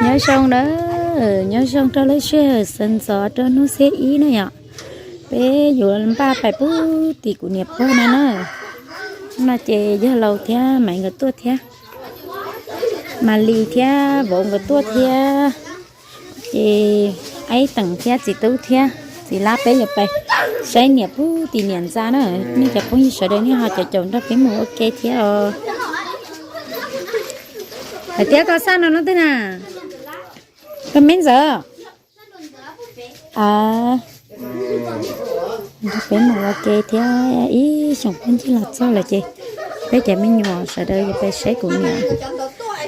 Nyob zoo na, nyob zoo rau lub sij hawm sawv ntxov rau hnub xiab ib na yom. Peb yuav npaj pais pub tim kuv niam pog no na. No ces yog laus thiab Maiv nkawd tuaj thiab, Mas Lis thiab vauv nkawd tuaj thiab, ces Aib Teem thiab txiv tub thiab txiv lab peb yuav pais saib niam pub tim niam ntxa na. Nej cov phooj ywg sawv daws nej ho caum caum nrog peb mus ua ke thiab os. Hais tias koj xaj no no twg na? Koj me ntxawm. Nrog peb mus ua ke thiab, ib xyoos peb ncig los txog lawm ces peb cov me nyuam sawv daws yuav pais saib kuv niam.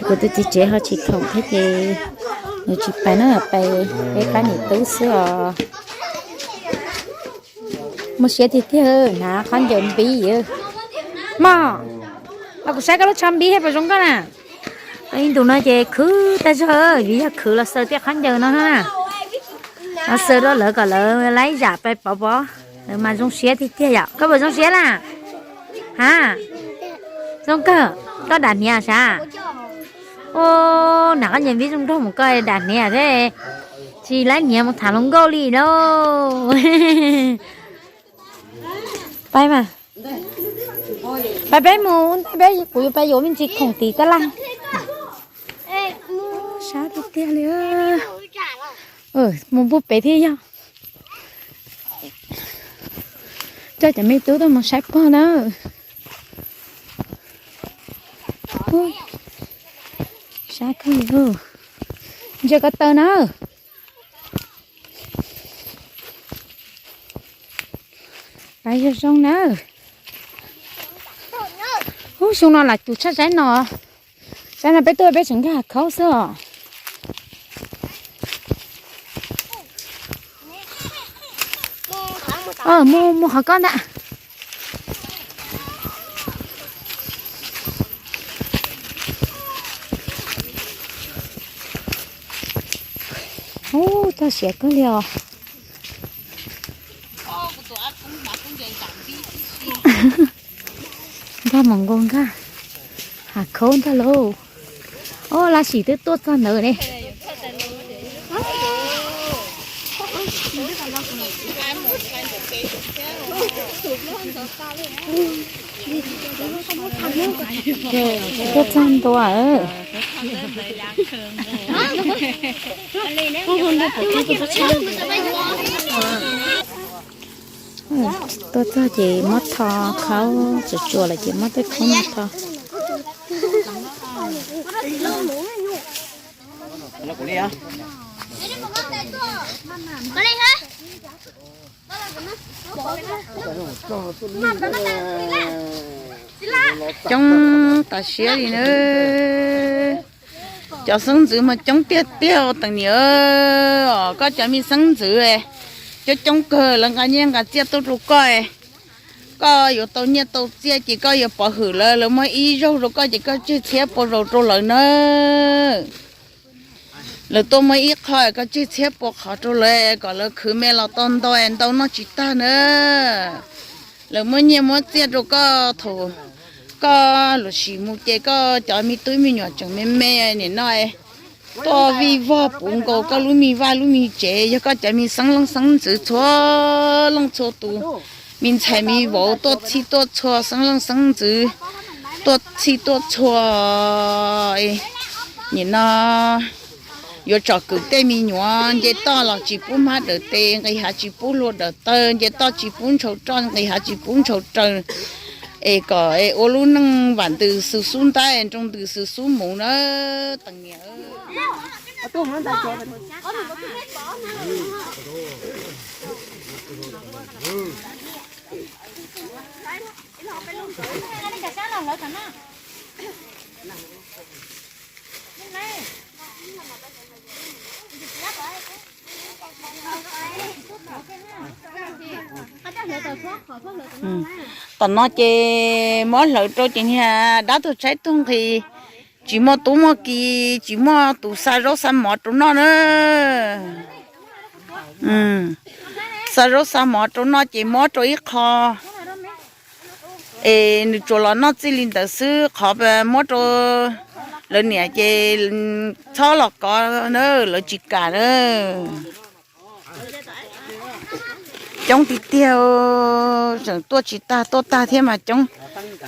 Kuv tus txiv tsev ho tsis khoom thiab ces nws tsis pais na, pais peb pab niam tub xwb os. Mus siav tiag tiag, hnav qhov ncaws npib. Mog, kuv saib koj lub tsho npib thiab puas zoo koj na? Ib ntus no ces khwv tag zog, vim yog khwv los xaws tej qhov ncaws no na. Los xaws rau lawv kom lawv laib zam pais pov pov, lawv mas zoo siab tiag tiag yom. Koj puas zoo siab na? Ha, zoo kawg. Koj dam hniav sav? Ua, hnav qhov ncaws npib zoo nraug mus koj dam hniav thiab. Tsis laib hniav mus tham hluas nkauj li lauj. Pais mas, pais peb mus ntej peb, kuv yuav pais yuav me ntsis khoom tim tab laj. Sab tiag tiag li. Mus npuaj pem thiab yog. Coj cov me tub tuaj mus saib pog na. Sab kawg li. Ntsia ko taw na. Pais zoo zoo na. Ub, xyoo no lam cum tshaj saib no. Saib no peb tuaj peb tseem nkag khaub xwb os. Mus, mus qhov ko ntag. Ub, txog siav kawg li os. Nkag mus nkaus nkag. Hav khaub ntag lauj. Ob, Laj Sim twb tuaj txog ntawd ne. Tuaj txog ntua. Tuaj txog ces muab tho khaub tsuas tsuas lawm ces muab tej khaub no tho. Coob tas siab li na. Cov xeeb ntxwv mas coob tiag tiag teem niam. Koj cov me xeeb ntxwv coob coob kawg, lawv nqa nyiaj nqa txiaj tuaj rau koj. Koj yuav tau nyiaj tau txiaj ces koj yuav pov hwm lawv, lawv muab ib zaug rau koj ces koj tseg txhiab pua zaus rau lawv na. Lawv tuaj muab ib qho koj tseg txhiab pua qhov rau lawv kom lawv khwv me los tau ntau, ntau noj tsis tag na. Lawv muab nyiaj muab txiaj rau koj thaum koj lub sim mus ces koj cov me tub me nyuam tseem me me nim no tuaj vij vog puv nkaus koj lub me vaj lub me tsev. Yog koj cov me xeeb leej xeeb ntxwv txhua leej txhua tus, me ntxhais me vauv tuaj txhij tuaj txhua, xeeb leej xeeb ntxwv tuaj txhij tuaj txhua. Nim no yuav tsom kwm tej me nyuam, nce toj los tsis pub hmab dawm tes, nqis hav tsis pub hlua dawm taw, nce toj tsis pub ntshaus roj, nqis hav tsis pub ntshaus raws, es kom ua lub neej vam ntws xwb xub ntab, nroo ntws xwb xub mus na teem niam. Tom no ces muab hlawv rau ces niag dab tuag tshaib tuag nqhis, tsis muaj tub muaj ki, tsis muaj tus xa zaub xa mov rau noj na. Xa zaub xa mov rau noj ces muab rau ib qho, es nws tsuas los noj txij li ntawd xwb. Qhov muab rau Lawv niam ces txhob los kov na, lawv tsis kam na. Coob tiag tiag, tseem tuaj tsis tag, tuaj tag thiab mas coob.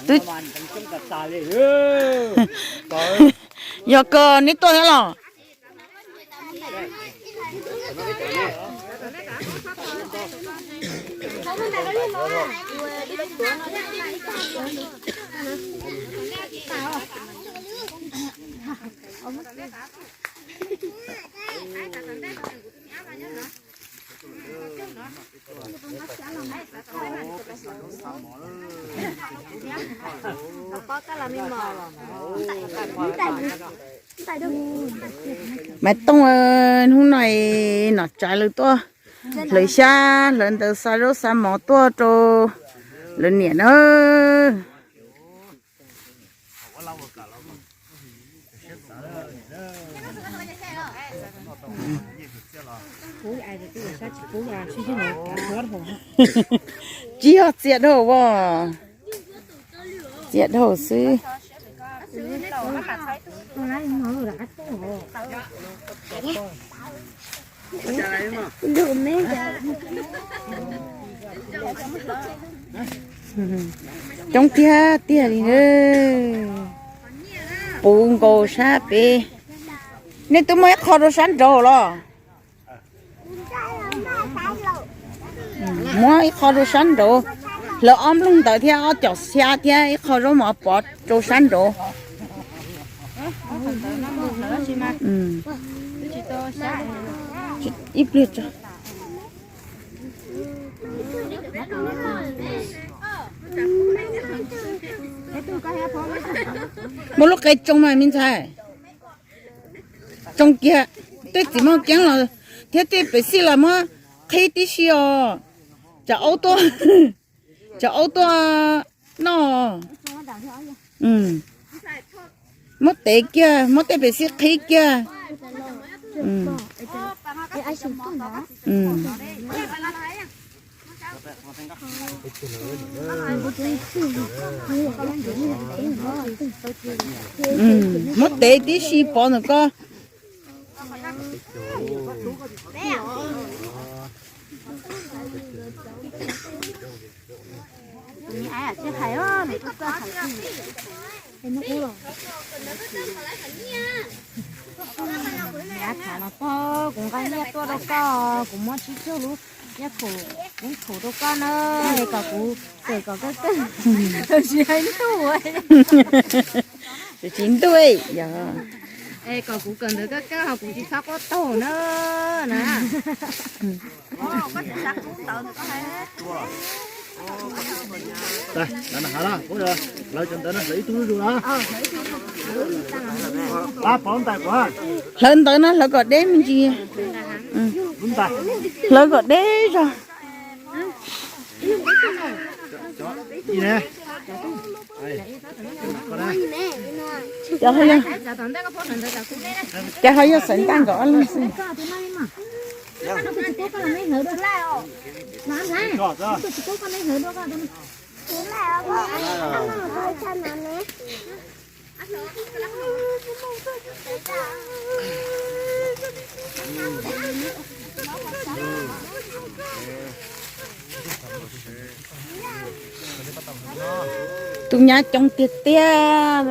Twb yog kawg neb tuaj thiab los? Maiv Tooj, hnub no nom tsav lawv tuaj hlawv xyab hlawv ntawv xa zaub xa mov tuaj rau lawv niam na. Tsis yog txias dhau as, txias dhau xwb. Coob tiag tiag li. Puv nkaus sab pem. Nej twb muab ib qho rau sab nraud los? Muab ib qho rau sab nraud, hlawv ob nplooj ntawd thiab ob com xyab thiab ib qho zaub mov pov rau sab nraud. Ib pliag tso. Muab lub qe tsoo mas me ntxhais. Tsoo kiag, tej txiv moj keeb los thiab tej pem xij los muab qhib tib si os. Tsam aub tuaj, tsam aub tuaj noj. Muab tev kiag, muab tej pem xij qhib kiag. Muab tev tib si pov ntawm koj. Kuv nqa nyiaj tuaj rau koj, kuv muab tsib caug lub nyiaj khum, lub khum rau koj na, es kom kuv kawm kom kawg kawg, tsis hais ntuj. Tsis ntuj, yog es kom kuv kawm ntawv kawg kawg ho kuv tsis txhob quaj taug na. Hlawv cov ntawv no, hlawv ib tug zuj zus na. Hlawv ntawv no hlawv kom deb me ntsis. Hlawv kom deb zog. Ces ho yog xaiv ntaj nkaus ob leeg xwb. Tus nyab coob tiag tiag.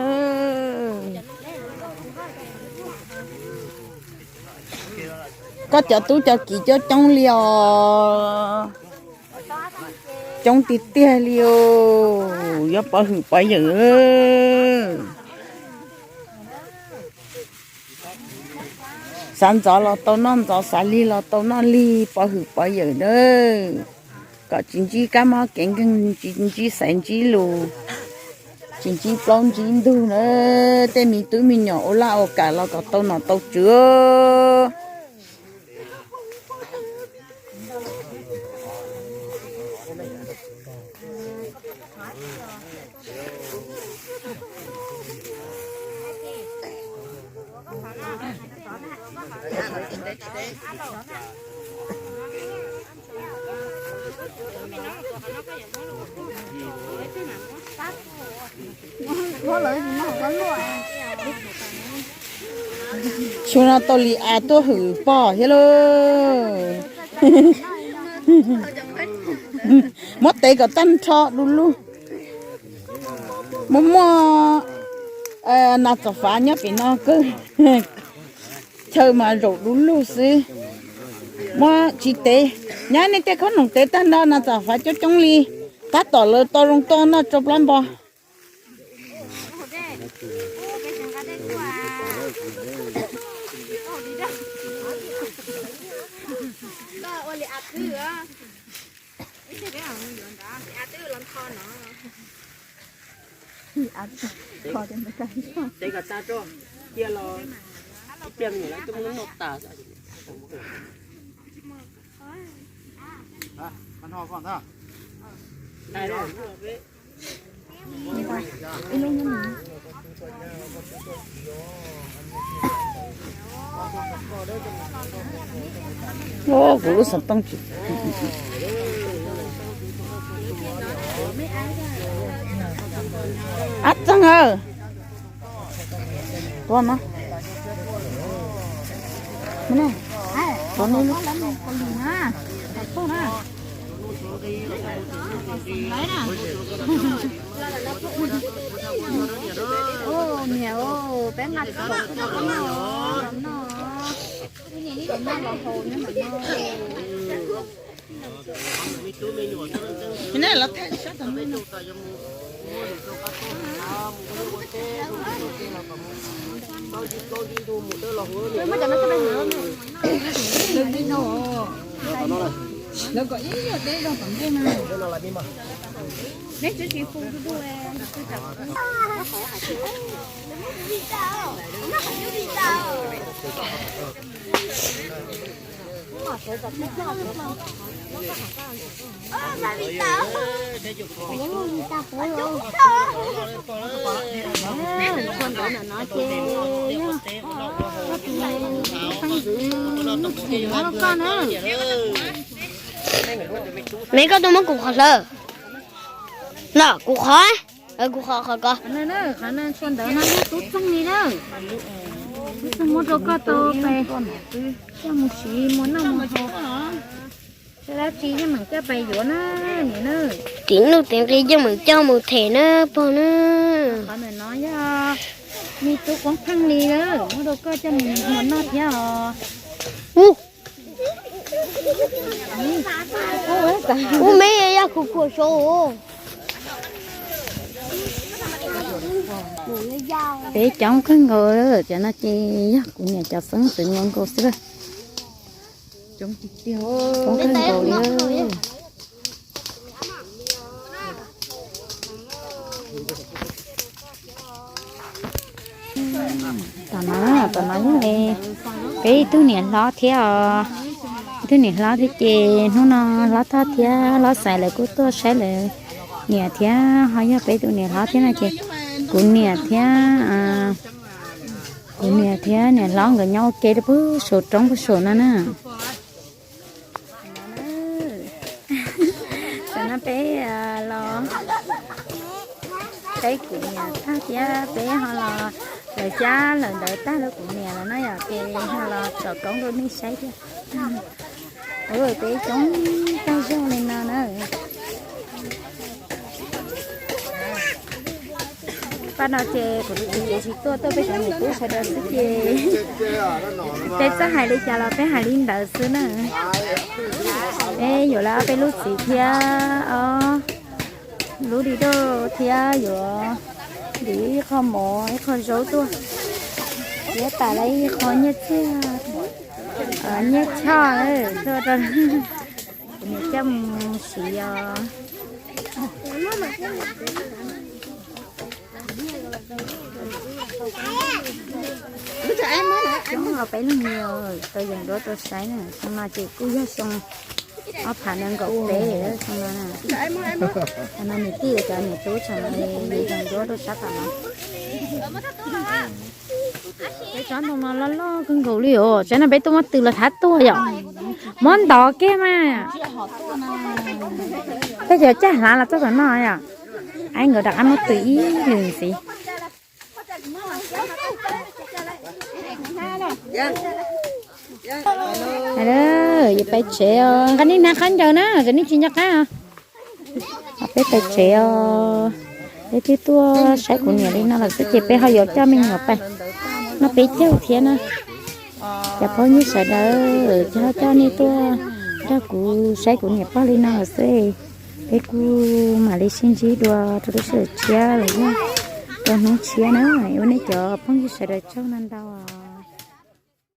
Koj cov tub cov kiv coob coob li os. Coob tiag tiag li os, yuav pov hwm pov yawm. Xav ntxov los tau noj ntxov, xav lig los tau noj lig, pov hwm pov yawm na. Kom tsis ntsib kab mob kev nkeeg, tsis ntsib xaiv ntsib lus, tsis ntsib plaub ntsib ntug na. Tej me tub me nyuam ua laj ua kam los kom tau nom tau tswv. Xyoo no tau li av tuaj hwm pog thiab lauj. Muab tev kom tag nrho du lug. Muaj muaj nas txom fav nyob pem no kawg. Chaw mas zaum du lug xwb. Muab tsis tev, nyab nej tej khaub noom tev tag nrho nas txom fav coob coob li. Tab tom lawv tau zoo toj noj tsau plab npo. Tev kom tag tso, cia los ib pliag me nyuam lawv tuaj muab noj tas. Kuv lub xov tooj tsis. Ab txeeg aw. Tua no. Niam, peb nqa tsis tau no, no. Los haus nyob no. Lawv kom ib yam deb zog tom ntej mas. Neb tsis tsis fu du du. Koj na. Me koj tuaj muab kuv qhov hlawv. No kuv qhov, kuv qhov qhov ko. Qhov ntawd no yog tub txeeg li na. Tub txeeg muab rau koj tau pais coj mus siv mus noj mus haus. Dab tsi yeej meem coj pais yuav na, niam na. Tim nuj tim nqi yeej meem coj mus them na pog na. Qhov ntawm no yog me tub qoob pheej li, muab rau koj coj mus mus noj thiab os. Ub, me yog kuv khuam saud. Peb coob kawg nkaus, cov no ces yog kuv niam cov xeeb ntxwv nkaus nkaus xwb. Coob kawg nkaus li. Tom no, tom no yog peb ib tug niam hlob thiab os. Ib tug niam hlob thiab ces hnub no hlob Thoj thiab hlob Xaiv lawv kuj tuaj saib lawv niam thiab ho yog peb tus niam hlob thiab no ces kuv niam thiab, kuv niam thiab niam hlob nkawd nyob ua ke rau pug saum roob pug saum no na. Tam no peb los, peb kuv niam tag thiab peb ho los lawv cab lawv ntawd tag lub kuv niam lawm no yom, ces ho los tsom koob rau nej saib thiab. Peb coob tag zog li no na. Pab no ces kuv tus txiv tsis tuaj, tuaj peb cov niam tub sawv daws xwb ces peb txawj hais li cas los peb hais li ntawd xwb na. Peb yuav lawv ob peb lub txiv thiab ob lub di doj thiab yuav ib qho mov ib qho zaub tuaj, thiab tas lawv ib qho nyiaj txiag, nyiaj txhoj tuaj rau kuv niam coj mus siv os. Coob los peb leeg li, tau yees duab rau saib na, xyoo no ces kuj yog xyoo ob phav nees nkaum peb xyoo no. Tam no niam tij lawv cov niam tub tseem yees duab rau sab tom no. Peb tsob ntoo no loj loj kawg nkaus li os, tsaib no peb tuaj muab tw los thab tuag yom. Muab ntov kiag mas. Tej cov caj hlav los txog tom no yom. Aib nkawd rov qab muab tws ib lwm ntxiv. Yuav pais tsev os, nqa nej hnav qab ncaws na, tseem nej tsis nco qab os. Peb pais tsev os, peb twb tuaj saib kuv niam li no lawm xwb ces peb ho yuav coj me nyuam pais noj peb caug thiab na. Cov phooj ywg sawv daws, ces ho coj nej tuaj nrog kuv saib kuv niam pog li no lawm xwb. Peb kuj mam li sib ntsib dua rau lub sij hawm tshiab los yog rau hnub tshiab na. Ua nej cov phooj ywg sawv daws tsaug ntau ntau.